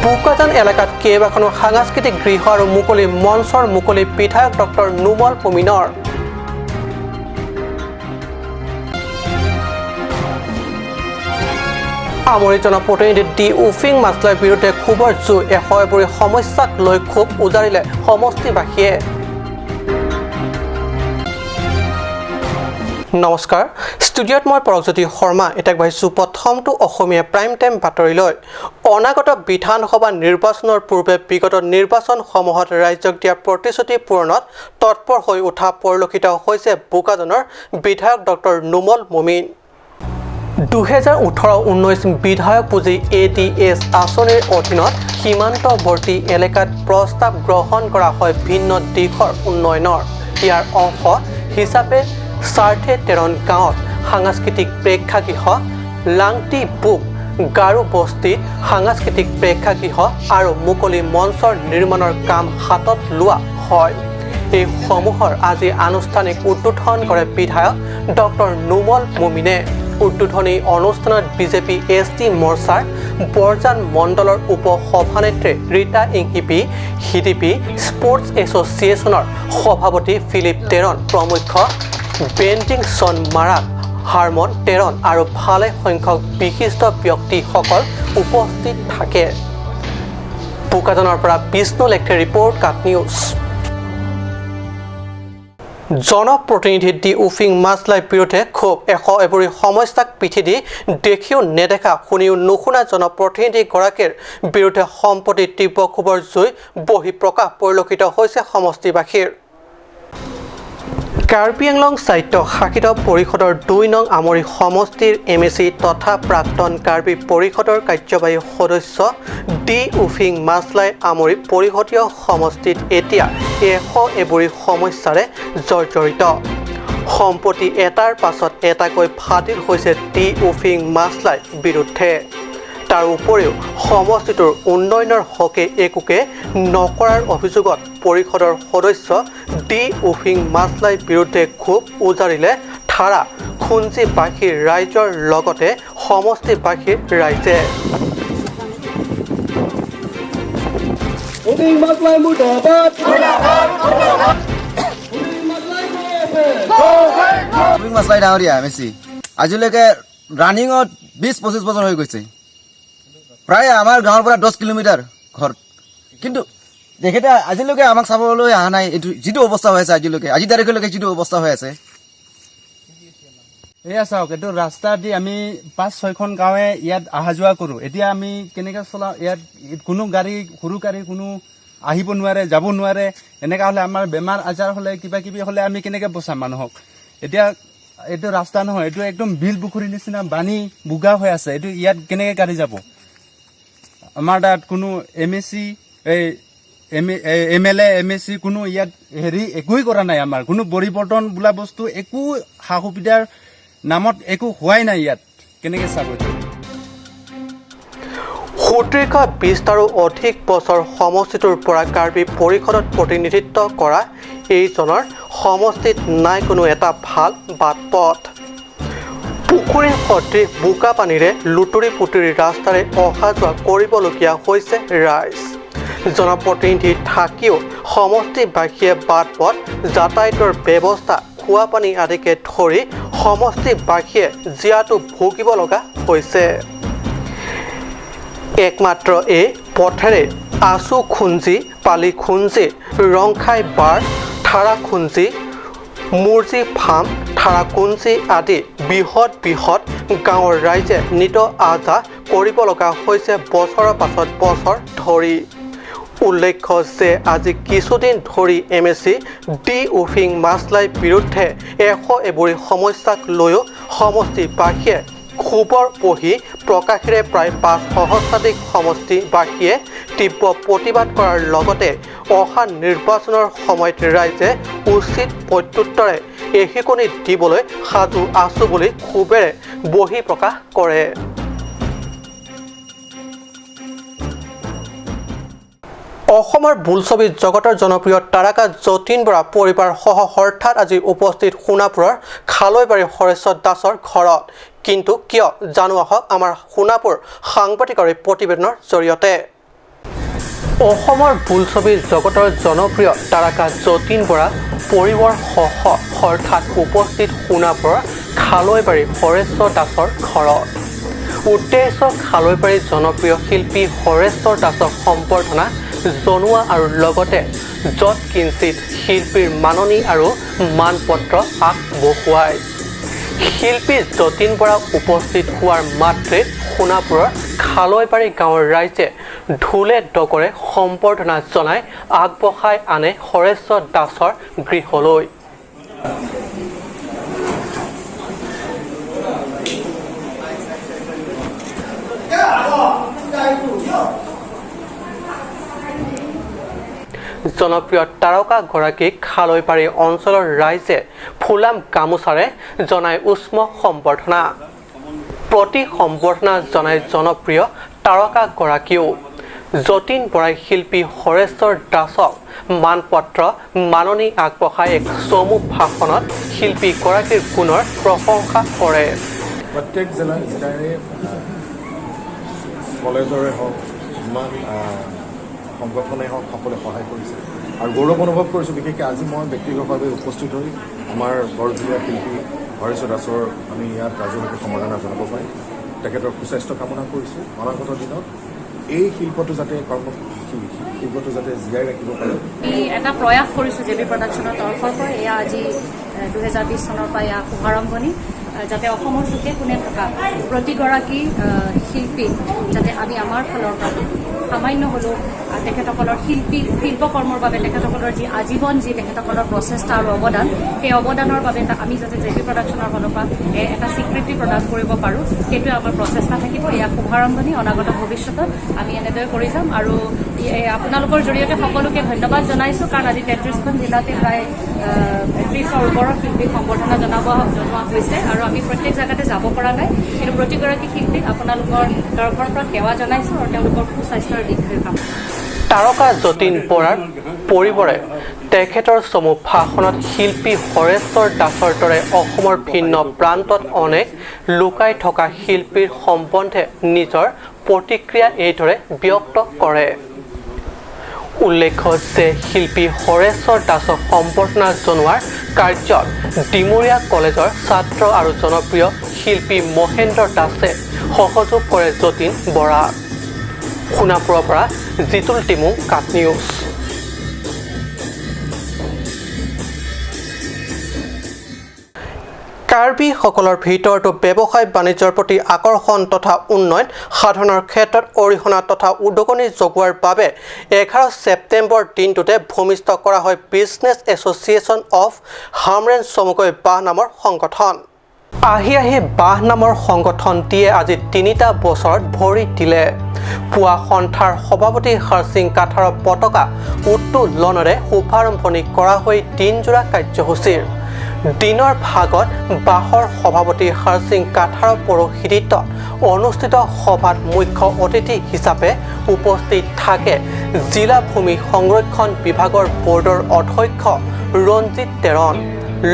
বোকাজান এলেকাত কেইবাখনো সাংস্কৃতিক গৃহ আৰু মুকলি মঞ্চৰ মুকলি বিধায়ক ডক্টৰ নুমল মুমিনৰ। আমৰি জনপ্ৰতিনিধি ডি উফিং মাছলাইৰ বিৰুদ্ধে ক্ষোভৰ জুই। 100 এবুৰি সমস্যাক লৈ ক্ষোভ উজাৰিলে সমষ্টিবাসীয়ে। নমস্কাৰ, ষ্টুডিঅ'ত মই পৰকজ্যোতি শৰ্মা। এতিয়া আগবাঢ়িছোঁ প্ৰথমটো অসমীয়া প্ৰাইম টাইম বাতৰিলৈ। অনাগত বিধানসভা নিৰ্বাচনৰ পূৰ্বে বিগত নিৰ্বাচনসমূহত ৰাইজক দিয়া প্ৰতিশ্ৰুতি পূৰণত তৎপৰ হৈ উঠা পৰিলক্ষিত হৈছে বোকাজানৰ বিধায়ক ডক্টৰ নুমল মুমিন। 2018-19 বিধায়ক পুঁজি এডিএছ আঁচনিৰ অধীনত সীমান্তৱৰ্তী এলেকাত প্ৰস্তাৱ গ্ৰহণ কৰা হয় ভিন্ন দিশৰ উন্নয়নৰ। ইয়াৰ অংশ হিচাপে চাৰ্থে টেৰণ গাঁৱত সাংস্কৃতিক প্ৰেক্ষাগৃহ, লাংটি বুক গাৰো বস্তিত সাংস্কৃতিক প্ৰেক্ষাগৃহ আৰু মুকলি মঞ্চৰ নিৰ্মাণৰ কাম হাতত লোৱা হয়। এইসমূহৰ আজি আনুষ্ঠানিক উদ্বোধন কৰে বিধায়ক ডক্টৰ নুমল মুমিনে। উদ্বোধনী অনুষ্ঠানত বিজেপি এছ টি মৰ্চাৰ বৰজান মণ্ডলৰ উপ সভানেত্ৰী ৰীতা ইংহিপি, হিডিপি স্পৰ্টছ এছ'চিয়েশ্যনৰ সভাপতি ফিলিপ টেৰন প্ৰমুখ্য বেণ্ডিং চন মাৰাক, হাৰমন টেৰন আৰু ভালে সংখ্যক বিশিষ্ট ব্যক্তিসকল উপস্থিত থাকে। বোকাজানৰ পৰা বিষ্ণু লেখে ৰিপৰ্ট, কাট নিউজ। জনপ্ৰতিনিধি ডি উফিং মাছলাইৰ বিৰুদ্ধে ক্ষোভ। 100 এবুৰি সমস্যাক পিঠি দি দেখিও নেদেখা, শুনিও নুশুনা জনপ্ৰতিনিধিগৰাকীৰ বিৰুদ্ধে সম্প্ৰতি তীব্ৰ ক্ষোভৰ জুই বহিঃপ্ৰকাশ পৰিলক্ষিত হৈছে সমষ্টিবাসীৰ। কাৰ্বি আংলং স্বায়ত্ত শাসিত পৰিষদৰ 2 নং আমৰি সমষ্টিৰ এমএচি তথা প্ৰাক্তন কাৰ্বি পৰিষদৰ কাৰ্যবাহী সদস্য ডি উফিং মাছলাই আমৰি পৰিষদীয় সমষ্টিত এতিয়া 100 এবুৰি সমস্যাৰে জৰ্জৰিত। সম্প্ৰতি এটাৰ পাছত এটাকৈ ফাদিল হৈছে ডি উফিং মাছলাই বিৰুদ্ধে। তাৰ উপৰিও সমষ্টিটোৰ উন্নয়নৰ হকে একোকে নকৰাৰ অভিযোগত পৰিষদৰ সদস্য ডি উফিং মাছলাইৰ বিৰুদ্ধে ক্ষোভ উজাৰিলে থাৰা খুঞ্জিবাসীৰ ৰাইজৰ লগতে সমষ্টিবাসীৰ ৰাইজে। উফিং মাছলাই মুৰ্দাবাদ! উফিং মাছলাই গৈ আছে। উফিং মাছলাই ডাঙৰীয়া এমএচি আজিলৈকে ৰানিঙত 20-25 বছৰ হৈ গৈছে। প্ৰায় আমাৰ গাঁৱৰ পৰা 10 কিলোমিটাৰ ঘৰ, কিন্তু তেখেতে আজিলৈকে আমাক চাবলৈ অহা নাই। এইটো যিটো অৱস্থা হৈ আছে আজিলৈকে, আজি তাৰিখলৈকে যিটো অৱস্থা হৈ আছে। এয়া চাওক, এইটো ৰাস্তা দি আমি পাঁচ ছয়খন গাঁৱে ইয়াত অহা যোৱা কৰোঁ। এতিয়া আমি কেনেকৈ চলাওঁ? ইয়াত কোনো গাড়ী, সৰু গাড়ী কোনো আহিব নোৱাৰে, যাব নোৱাৰে। এনেকুৱা হ'লে আমাৰ বেমাৰ আজাৰ হ'লে, কিবা কিবি হ'লে আমি কেনেকৈ বচাম মানুহক? এতিয়া এইটো ৰাস্তা নহয়, এইটো একদম বিল পুখুৰীৰ নিচিনা পানী বোকা হৈ আছে। এইটো ইয়াত কেনেকৈ গাড়ী যাব? আমাৰ তাত কোনো এমএচি, এই এমএলএ, এমএচি কোনো ইয়াত হেৰি একোৱেই কৰা নাই। আমাৰ কোনো পৰিৱৰ্তন বোলা বস্তু একো সা সুবিধাৰ নামত একো হোৱাই নাই। ইয়াত কেনেকৈ চাব এইটো? সুদীৰ্ঘ 20টাৰো অধিক বছৰ সমষ্টিটোৰ পৰা কাৰ্বি পৰিষদত প্ৰতিনিধিত্ব কৰা এইজনৰ সমষ্টিত নাই কোনো এটা ভাল বাট পথ। পুখুৰীৰ সদৃশ বোকা পানীৰে লুতুৰি পুতুৰি ৰাস্তাৰে অহা যোৱা কৰিবলগীয়া হৈছে ৰাইজ। জনপ্ৰতিনিধি থাকিও সমষ্টিবাসীয়ে বাট পথ, যাতায়াতৰ ব্যৱস্থা, খোৱা পানী আদিকে ধৰি সমষ্টিবাসীয়ে জীয়াতু ভুগিব লগা হৈছে। একমাত্ৰ এই পথেৰে আচু খুঞ্জি, পালি খুঞ্জি, ৰংখাই বাৰ, থাৰা খুঞ্জি, মুৰ্জি ফাৰ্ম, থাৰাকুঞ্জি আদি বৃহৎ বৃহৎ গাঁৱৰ ৰাইজে নিতৌ আহ যাহ কৰিব লগা হৈছে বছৰৰ পাছত বছৰ ধৰি। উল্লেখ্য যে আজি কিছুদিন ধৰি এমএচি ডি উফিং মাছলাইৰ বিৰুদ্ধে 100 এবুৰি সমস্যাক লৈও সমষ্টিবাসীয়ে ক্ষোভৰ বহি প্ৰকাশেৰে প্ৰায় 5 সহস্ৰাধিক সমষ্টিবাসীয়ে তীব্ৰ প্ৰতিবাদ কৰাৰ লগতে অহা নিৰ্বাচনৰ সময়ত ৰাইজে উচিত প্ৰত্যুত্তৰে এশিকনি দিবলৈ সাজু আছো বুলি ক্ষোভেৰে বহিঃপ্ৰকাশ কৰে। অসমৰ বোলছবি জগতৰ জনপ্ৰিয় তাৰকা যতীন বৰা পৰিবাৰসহ হঠাৎ আজি উপস্থিত সোণাপুৰৰ খালৈবাৰী হৰেশ্বৰ দাসৰ ঘৰত। কিন্তু কিয়, জানো আহক আমাৰ সোণাপুৰ সাংবাদিকৰ এই প্ৰতিবেদনৰ জৰিয়তে। অসমৰ বোলছবি জগতৰ জনপ্ৰিয় তাৰকা যতীন বৰা পৰিবাৰ সহ হঠাৎ উপস্থিত সোণাপুৰৰ খালৈবাৰী হৰেশ্বৰ দাসৰ ঘৰত। উদ্দেশ্য খালৈবাৰীৰ জনপ্ৰিয় শিল্পী হৰেশ্বৰ দাসক সম্বৰ্ধনা জনোৱা আৰু লগতে যৎকিঞ্চিত শিল্পীৰ মাননি আৰু মানপত্ৰ আগবঢ়োৱায়। শিল্পী যতীন বৰা উপস্থিত হোৱাৰ মাত্ৰে সোণাপুৰৰ খালৈবাৰী গাঁৱৰ ৰাইজে ঢোলে ডগৰে সম্বৰ্ধনা জনাই আগবঢ়াই আনে হৰেশ্বৰ দাসৰ গৃহলৈ। জনপ্ৰিয় তাৰকাগৰাকীক খালৈবাৰী অঞ্চলৰ ৰাইজে ফুলাম গামোচাৰে জনাই উষ্ম সম্বৰ্ধনা। প্ৰতি সম্বৰ্ধনা জনাই জনপ্ৰিয় তাৰকাগৰাকীও। যতীন বৰাই শিল্পী হৰেশ্বৰ দাসক মানপত্ৰ মাননি আগবঢ়াই এক চমু ভাষণত শিল্পীগৰাকীৰ গুণৰ প্ৰশংসা কৰে। প্ৰত্যেক জিলাৰে কলেজৰে হওক, যিমান সংগঠনে হওক, সকলোৱে সহায় কৰিছে আৰু গৌৰৱ অনুভৱ কৰিছোঁ। বিশেষকৈ আজি মই ব্যক্তিগতভাৱে উপস্থিত হৈ আমাৰ বৰদলীয়া শিল্পী হৰেশ্বৰ দাসৰ আমি ইয়াত ৰাজহুৱাকৈ সম্বৰ্ধনা জনাব পাৰিম। তেখেতৰ সুস্বাস্থ্য কামনা কৰিছোঁ। অনাগত দিনত এই শিল্পটো যাতে কৰ্ম শিল্পটো যাতে জীয়াই ৰাখিব পাৰে। আমি এটা প্ৰয়াস কৰিছোঁ জে বি প্ৰডাকশ্যনৰ তৰফৰ পৰা। এয়া আজি 2020 চনৰ পৰা এয়া শুভাৰম্ভণি, যাতে অসমৰ চুকে কোণে থকা প্ৰতিগৰাকী শিল্পীক যাতে আমি আমাৰ ফালৰ পৰা সামান্য হ'লেও তেখেতসকলৰ শিল্পকৰ্মৰ বাবে তেখেতসকলৰ যি আজীৱন যি তেখেতসকলৰ প্ৰচেষ্টা আৰু অৱদান, সেই অৱদানৰ বাবে আমি যাতে জে বি প্ৰডাকশ্যনৰ ফালৰ পৰা এটা স্বীকৃতি প্ৰদান কৰিব পাৰোঁ, সেইটোৱে আমাৰ প্ৰচেষ্টা থাকিব। এয়া শুভাৰম্ভণি, অনাগত ভৱিষ্যতত আমি এনেদৰে কৰি যাম। আৰু আপোনালোকৰ জৰিয়তে সকলোকে ধন্যবাদ জনাইছোঁ, কাৰণ আজি 33খন জিলাতে প্ৰায় 30ৰ ওপৰৰ শিল্পীক সম্বৰ্ধনা জনোৱা হৈছে আৰু আমি প্ৰত্যেক জেগাতে যাব পৰা নাই, কিন্তু প্ৰতিগৰাকী শিল্পীক আপোনালোকৰ তৰফৰ পৰা সেৱা জনাইছোঁ আৰু তেওঁলোকৰ সুস্বাস্থ্যৰ দীৰ্ঘায়ু কামনা। তাৰকা যতীন বৰাৰ পৰিবাৰে তেখেতৰ চমু ভাষণত শিল্পী হৰেশ্বৰ দাসৰ দৰে অসমৰ ভিন্ন প্ৰান্তত অনেক লুকাই থকা শিল্পীৰ সম্বন্ধে নিজৰ প্ৰতিক্ৰিয়া এইদৰে ব্যক্ত কৰে। উল্লেখ্য যে শিল্পী হৰেশ্বৰ দাসক সম্বৰ্ধনা জনোৱাৰ কাৰ্যত ডিমৰীয়া কলেজৰ ছাত্ৰ আৰু জনপ্ৰিয় শিল্পী মহেন্দ্ৰ দাসে সহযোগ কৰে যতীন বৰা। সোণাপুৰৰ পৰা জিতুল টিমু, কাট নিউজ। কাৰ্বিসকলৰ ভিতৰতো ব্যৱসায় বাণিজ্যৰ প্ৰতি আকৰ্ষণ তথা উন্নয়ন সাধনৰ ক্ষেত্ৰত অৰিহণা তথা উদগনি যোগোৱাৰ বাবে 11 ছেপ্টেম্বৰ দিনটোতে ভূমিষ্ঠ কৰা হয় বিজনেছ এছ'চিয়েশ্যন অফ হামৰেন চমুকৈ বাহ নামৰ সংগঠন। আহি আহি বাহ নামৰ সংগঠনটিয়ে আজি 3টা বছৰত ভৰি দিলে। পুৱা সন্থাৰ সভাপতি হৰসিং কাথাৰৰ পতাকা উত্তোলনেৰে শুভাৰম্ভণি কৰা হৈ দিনজোৰা কাৰ্যসূচীৰ। দিনৰ ভাগত বাহৰ সভাপতি হৰসিং কাথাৰৰ পৌৰোহিত্যত অনুষ্ঠিত সভাত মুখ্য অতিথি হিচাপে উপস্থিত থাকে জিলা ভূমি সংৰক্ষণ বিভাগৰ বৰ্ডৰ অধ্যক্ষ ৰঞ্জিত তেৰণ।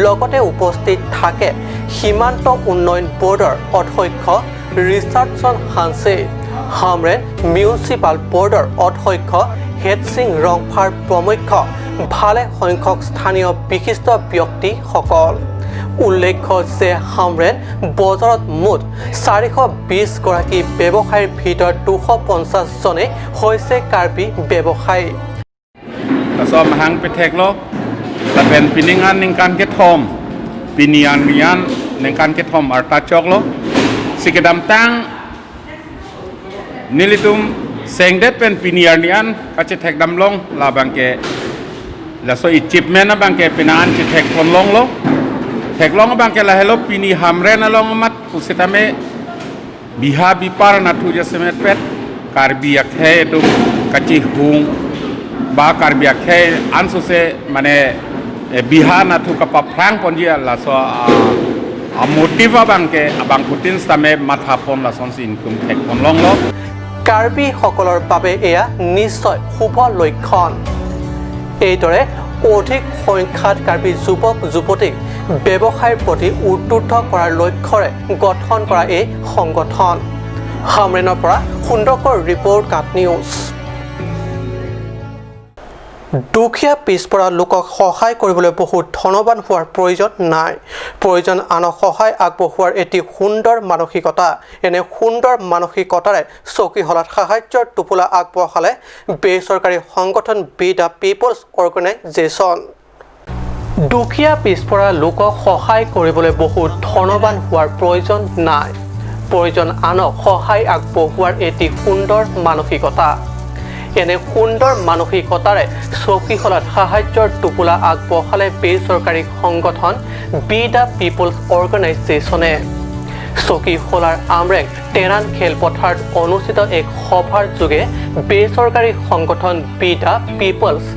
লগতে উপস্থিত থাকে সীমান্ত উন্নয়ন বৰ্ডৰ অধ্যক্ষ ৰিচাৰ্ডছন হানছে, হামৰেন মিউনিচিপাল বৰ্ডৰ অধ্যক্ষ হেডসিং ৰংফাৰ প্ৰমুখ্য ভালে সংখ্যক স্থানীয় বিশিষ্ট ব্যক্তিসকল। উল্লেখ্য যে হামৰেন বজাৰত মুঠ 420 গৰাকী ব্যৱসায়ীৰ ভিতৰত 250 জনেই হৈছে কাৰ্বি ব্যৱসায়ী। La so equipment na bangke pinaan chi thek phon long lo thek long bangke la hello pini hamre na long mat usitame biha bipar na thu jase met pet karbi akhe to kachi hung ba karbi akhe ansu se mane biha na thu ka phrang ponjia la so a motiva bangke abang putin stame matha phon la son sin kum thek phon long lo। Karbi সকলৰ বাবে এয়া নিশ্চয় শুভ লক্ষণ। এইদৰে অধিক সংখ্যাত কাৰ্বি যুৱক যুৱতীক ব্যৱসায়ৰ প্ৰতি উদ্বুদ্ধ কৰাৰ লক্ষ্যৰে গঠন কৰা এই সংগঠন। হামৰেনৰ পৰা সুন্দৰকৰ ৰিপৰ্ট, কাট নিউজ। দুখীয়া পিছপৰা লোকক সহায় কৰিবলৈ বহু ধনৱান হোৱাৰ প্ৰয়োজন নাই, প্ৰয়োজন আনক সহায় আগবঢ়োৱাৰ এটি সুন্দৰ মানসিকতা। এনে সুন্দৰ মানসিকতাৰে চকীহলাত সাহায্যৰ টোপোলা আগবঢ়ালে বেচৰকাৰী সংগঠন বি the people's organisation. দুখীয়া পিছপৰা লোকক সহায় কৰিবলৈ বহু ধনৱান হোৱাৰ প্ৰয়োজন নাই, প্ৰয়োজন আনক সহায় আগবঢ়োৱাৰ এটি সুন্দৰ মানসিকতা। এনে সুন্দৰ মানসিকতাৰে চকীহলাত সাহায্যৰ টোপোলা আগবঢ়ালে বেচৰকাৰী সংগঠন বি the people's অৰ্গেনাইজেশ্যনে। চকীহলাৰ আমৰেং টেৰাণ খেলপথাৰত অনুষ্ঠিত এক সভাৰ যোগে বেচৰকাৰী সংগঠন বি the people's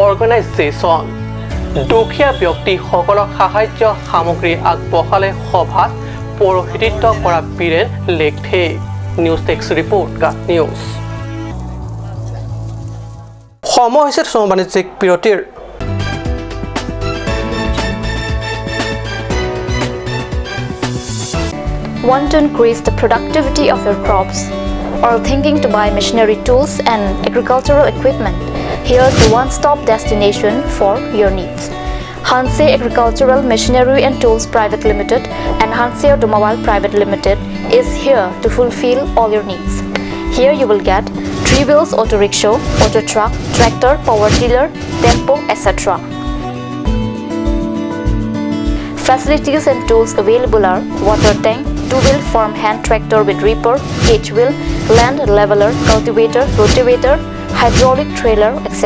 organisation দুখীয়া ব্যক্তিসকলক সাহায্য সামগ্ৰী আগবঢ়ালে। সভাত পৌৰোহিত্য কৰা বীৰেণ লেখথে। নিউজ ডেস্ক ৰিপৰ্ট, গাট নিউজ। সময় হৈছে শ্ৰম বাণিজ্যিক বিৰতিৰ। Want to increase the productivity of your crops or thinking to buy machinery, tools and agricultural equipment? Here's the one-stop destination for your needs. Hanse Agricultural Machinery and Tools Private Limited and Hanse Automobile Private Limited is here to fulfill all your needs. Here you will get three wheels auto rickshaw, auto truck, tractor, power tiller, tempo, etc. Facilities and tools available are water tank, two-wheel farm hand tractor with reaper, H-wheel, land leveler, cultivator, rotavator, hydraulic trailer, etc.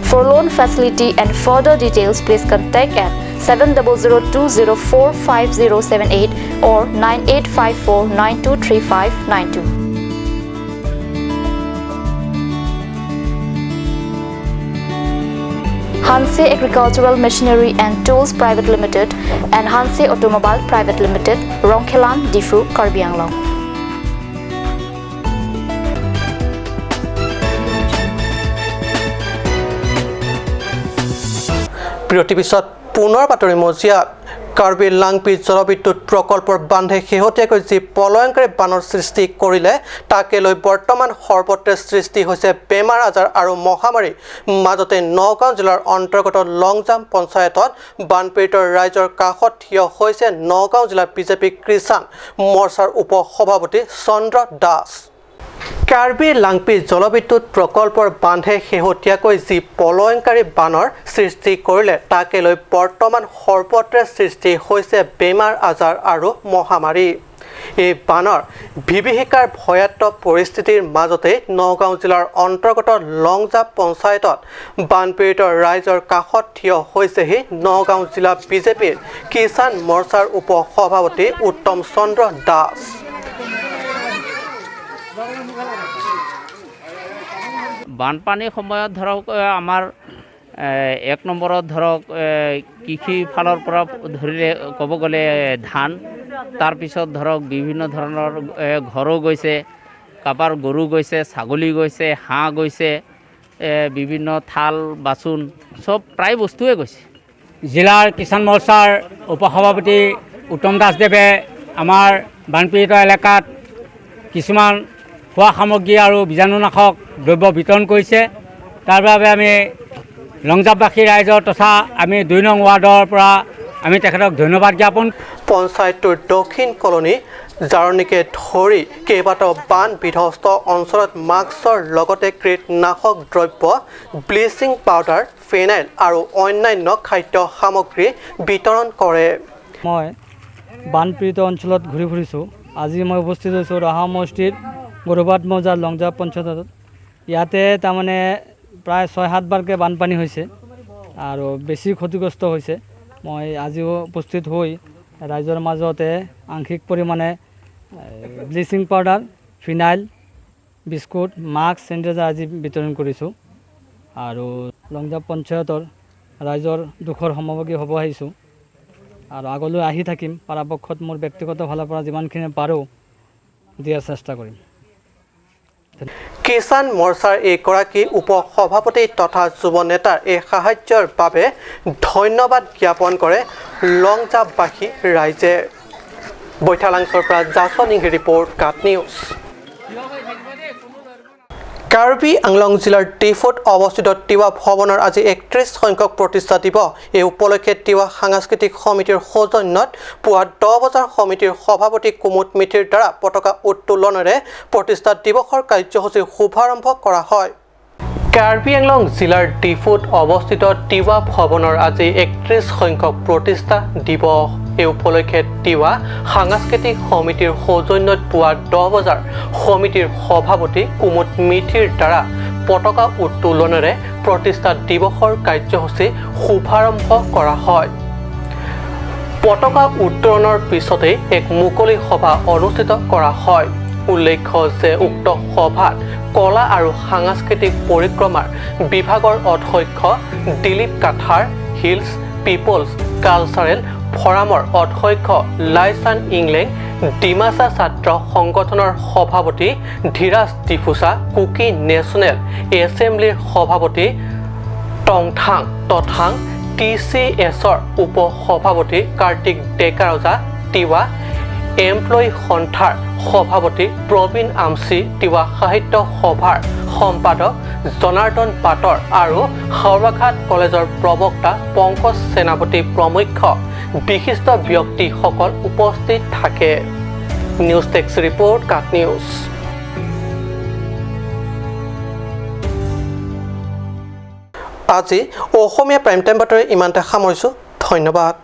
For loan facility and further details, please contact at 7002045078 or 9854923592. Hanse Agricultural Machinery and Tools Private Limited and Hanse Automobile Private Limited, Rongkhelan, Diphu, Karbi Anglong. বিৰতিৰ পিছত পুনৰ বাতৰি মজিয়াত। কাৰ্বি লাংপি জলবিদ্যুৎ প্ৰকল্পৰ বান্ধে শেহতীয়াকৈ যি প্ৰলয়ংকাৰী বানৰ সৃষ্টি কৰিলে তাকে লৈ বৰ্তমান সৰ্বত্ৰে সৃষ্টি হৈছে বেমাৰ আজাৰ আৰু মহামাৰী। মাজতে নগাঁও জিলাৰ অন্তৰ্গত লংজাম পঞ্চায়তত বানপীড়িত ৰাইজৰ কাষত থিয় হৈছে নগাঁও জিলা বিজেপি কিষাণ মৰ্চাৰ উপ সভাপতি চন্দ্ৰ দাস। কাৰ্বি লাংপি জলবিদ্যুৎ প্ৰকল্পৰ বান্ধে শেহতীয়াকৈ যি প্ৰলয়ংকাৰী বানৰ সৃষ্টি কৰিলে তাকে লৈ বৰ্তমান সৰ্বত্ৰে সৃষ্টি হৈছে বেমাৰ আজাৰ আৰু মহামাৰী। এই বানৰ বিভীষিকাৰ ভয়াত্ম পৰিস্থিতিৰ মাজতে নগাঁও জিলাৰ অন্তৰ্গত লংজাপ পঞ্চায়তত বানপীড়িত ৰাইজৰ কাষত থিয় হৈছেহি নগাঁও জিলা বিজেপিৰ কিষাণ মৰ্চাৰ উপ সভাপতি উত্তম চন্দ্ৰ দাস। বানপানীৰ সময়ত ধৰক আমাৰ এক নম্বৰত ধৰক কৃষি ফালৰ পৰা ধৰিলে ক'ব গ'লে ধান, তাৰপিছত ধৰক বিভিন্ন ধৰণৰ ঘৰো গৈছে, কাৰোবাৰ গৰু গৈছে, ছাগলী গৈছে, হাঁহ গৈছে, বিভিন্ন থাল বাচন চব প্ৰায় বস্তুৱে গৈছে। জিলাৰ কিষাণ মৰ্চাৰ উপসভাপতি উত্তম দাসদেৱে আমাৰ বানপীড়িত এলেকাত কিছুমান খোৱা সামগ্ৰী আৰু বীজাণুনাশক দ্ৰব্য বিতৰণ কৰিছে। তাৰ বাবে আমি লংজাপবাসী ৰাইজৰ তথা আমি 2 নং ৱাৰ্ডৰ পৰা আমি তেখেতক ধন্যবাদ জ্ঞাপন। পঞ্চায়তটোৰ দক্ষিণ কলনী জাৰণিকে ধৰি কেইবাটাও বান বিধ্বস্ত অঞ্চলত মাস্কৰ লগতে কীটনাশক দ্ৰব্য, ব্লিচিং পাউডাৰ, ফেনাইল আৰু অন্যান্য খাদ্য সামগ্ৰী বিতৰণ কৰে। মই বানপীড়িত অঞ্চলত ঘূৰি ফুৰিছোঁ। আজি মই উপস্থিত হৈছোঁ ৰহা সমষ্টিৰ গৰুবাট মৌজাৰ লংজাপ পঞ্চায়তত। ইয়াতে তাৰমানে প্ৰায় 6-7 বাৰকৈ বানপানী হৈছে আৰু বেছি ক্ষতিগ্ৰস্ত হৈছে। মই আজিও উপস্থিত হৈ ৰাইজৰ মাজতে আংশিক পৰিমাণে bleaching powder, phenyl, biscuit, mask, sanitizer আজি বিতৰণ কৰিছোঁ আৰু লংজাপ পঞ্চায়তৰ ৰাইজৰ দুখৰ সমভাগী হ'ব আহিছোঁ আৰু আগলৈ আহি থাকিম। পৰাপক্ষত মোৰ ব্যক্তিগত ফালৰ পৰা যিমানখিনি পাৰোঁ দিয়াৰ চেষ্টা কৰিম। কিষাণ মৰ্চাৰ এইগৰাকী উপ সভাপতি তথা যুৱ নেতাৰ এই সাহায্যৰ বাবে ধন্যবাদ জ্ঞাপন কৰে লংজাপবাসী ৰাইজে। বৈঠালাংছৰ পৰা জাছন ইংহি ৰিপৰ্ট, কাট নিউজ। কাৰ্বি আংলং জিলাৰ ডিফুত অৱস্থিত তিৱা ভৱনৰ আজি 31 সংখ্যক প্ৰতিষ্ঠা দিৱস। এই উপলক্ষে তিৱা সাংস্কৃতিক সমিতিৰ সৌজন্যত পুৱা 10 বজাৰ সমিতিৰ সভাপতি কুমুদ মিথিৰ দ্বাৰা পতাকা উত্তোলনেৰে প্ৰতিষ্ঠা দিৱসৰ কাৰ্যসূচী শুভাৰম্ভ কৰা হয়। কাৰ্বি আংলং জিলাৰ ডিফুত অৱস্থিত তিৱা ভৱনৰ আজি 31 সংখ্যক প্ৰতিষ্ঠা দিৱস। এই উপলক্ষে তিৱা সাংস্কৃতিক সমিতিৰ সৌজন্যত পুৱা 10 বজাৰ সমিতিৰ সভাপতি কুমুদ মিথিৰ দ্বাৰা পতাকা উত্তোলনেৰে প্ৰতিষ্ঠা দিৱসৰ কাৰ্যসূচী শুভাৰম্ভ কৰা হয়। পতাকা উত্তোলনৰ পিছতেই এক মুকলি সভা অনুষ্ঠিত কৰা হয়। উল্লেখ্য যে উক্ত সভাত কলা আৰু সাংস্কৃতিক পৰিক্ৰমাৰ বিভাগৰ অধ্যক্ষ Dilip Kathar, hills peoples cultural ফৰামৰ অধ্যক্ষ লাইচান ইংলেং, ডিমাচা ছাত্ৰ সংগঠনৰ সভাপতি ধীৰাজ ডিফুচা, কুকি নেশ্যনেল এছেম্বলিৰ সভাপতি টংথাং তথাং, টি চি এছৰ উপ সভাপতি কাৰ্তিক ডেকাৰজা, তিৱা এমপ্লয়ী সন্থাৰ সভাপতি প্ৰবীণ আমচি, তিৱা সাহিত্য সভাৰ সম্পাদক জনাৰ্দন পাটৰ আৰু হাওৰাঘাট কলেজৰ প্ৰবক্তা পংকজ সেনাপতি প্ৰমুখ্য বিশিষ্ট ব্যক্তিসকল উপস্থিত থাকে। নিউজ ডেস্ক ৰিপৰ্ট, কাট নিউজ। আজি অসমীয়া প্ৰাইম টাইম বাতৰি ইমানতে সামৰিছোঁ। ধন্যবাদ।